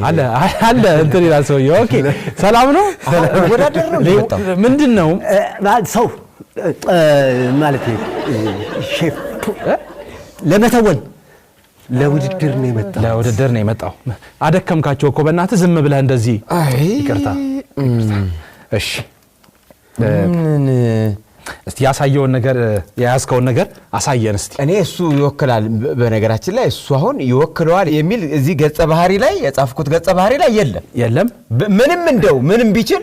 አለ አለ እንትን ይላል ሰውዬው። Okay ሰላም ነው። ወዳደር ነው የመጣው። ምንድን ነው ሰው ማለት ሼፍ ለመተወን ለውድድር ነው የመጣው። ለውድድር ነው የመጣው። አደከምካቸው እኮ በእናትህ ዝም ብለህ እንደዚህ። ይቅርታ። እሺ ምን እስቲ ያሳየውን ነገር የያዝከውን ነገር አሳየን እስቲ። እኔ እሱ ይወክላል። በነገራችን ላይ እሱ አሁን ይወክለዋል የሚል እዚህ ገጸ ባህሪ ላይ የጻፍኩት ገጸ ባህሪ ላይ የለም። የለም ምንም እንደው ምንም ቢችል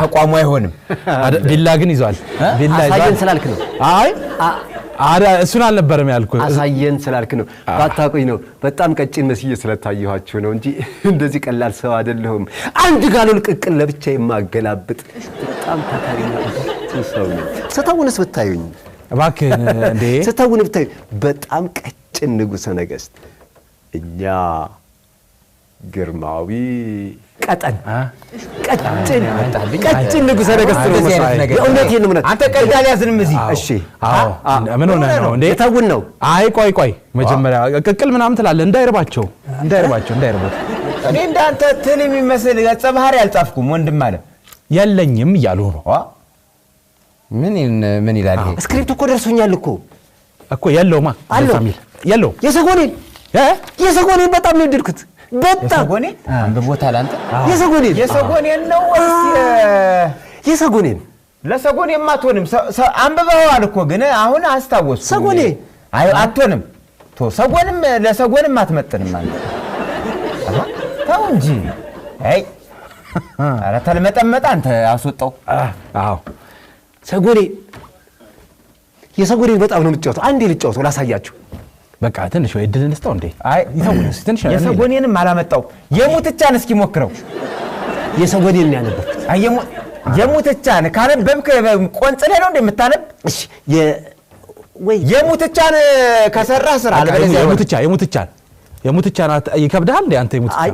አቋሙ አይሆንም። ቢላ ግን ይዟል። ቢላ ይዟል። አሳየን ስላልክ ነው። አይ አረ እሱን አልነበረም ያልኩህ። አሳየን ስላልክ ነው። ባታውቁኝ ነው። በጣም ቀጭን መስዬ ስለታየኋችሁ ነው እንጂ እንደዚህ ቀላል ሰው አይደለሁም። አንድ ጋሎን ቅቅል ለብቻ የማገላብጥ በጣም ታታሪና ብርቱ ሰው ነኝ። ስተውንስ ብታዩኝ እባክህን እንዴ ስተውን ብታዩኝ በጣም ቀጭን ንጉሠ ነገሥት፣ እኛ ግርማዊ ቀጠን ቀጭን ቀጭን ንጉሠ ነገሥት ነው። እንደዚህ አይነት ነገር የእውነቴን ነው የምልህ። አንተ ቀልድ አልያዝንም እዚህ። እሺ አዎ ምን ሆነህ ነው እንዴ? ልተውን ነው። አይ ቆይ ቆይ መጀመሪያ ቅቅል ምናምን ትላለህ። እንዳይርባቸው እንዳይርባቸው እንዳይርቦት። እኔ እንዳንተ ትል የሚመስል ገጸ ባህሪ አልጻፍኩም ወንድም አለ። የለኝም እያሉ ነው ምን ምን ይላል ይሄ? Script እኮ ደርሶኛል እኮ እኮ የለውማ አለው። እንደዛ የሚል የለውም። የሰጎኔን እ? የሰጎኔን በጣም ነው የወደድኩት። በጣም የሰጎኔ አንብቦታል አንተ? የሰጎኔን የሰጎኔን ነው ወይስ የሰጎኔን ለሰጎኔም አትሆንም። አንብበኸዋል እኮ ግን አሁን አስታወስኩ። ሰጎኔ። አይ አትሆንም። ቶ ሰጎንም ለሰጎንም አትመጥንም አንተ። አሃ ተው እንጂ። አይ ኧረ ተልመጠመጠ አንተ አስወጣው። አዎ ሰጎኔ የሰጎኔን በጣም ነው የምጫወተው። አንዴ ልጫወተው ላሳያችሁ። በቃ ትንሽ ወይ እድል እንስጠው እንዴ። አይ ይተውን እስኪ ትንሽ የሰጎኔንም አላመጣው። የሙትቻን እስኪ ሞክረው። የሰጎኔን ነው ያነበብኩት። አይ የሙትቻን ካነበብክ ቆንጽለህ ነው እንደምታነብ። እሺ ወይ የሙትቻን ከሰራህ ስራ በቃ አለበለዚያ የሙትቻ የሙትቻን የሙትቻን ይከብድሃል እንዴ አንተ የሙትቻ አይ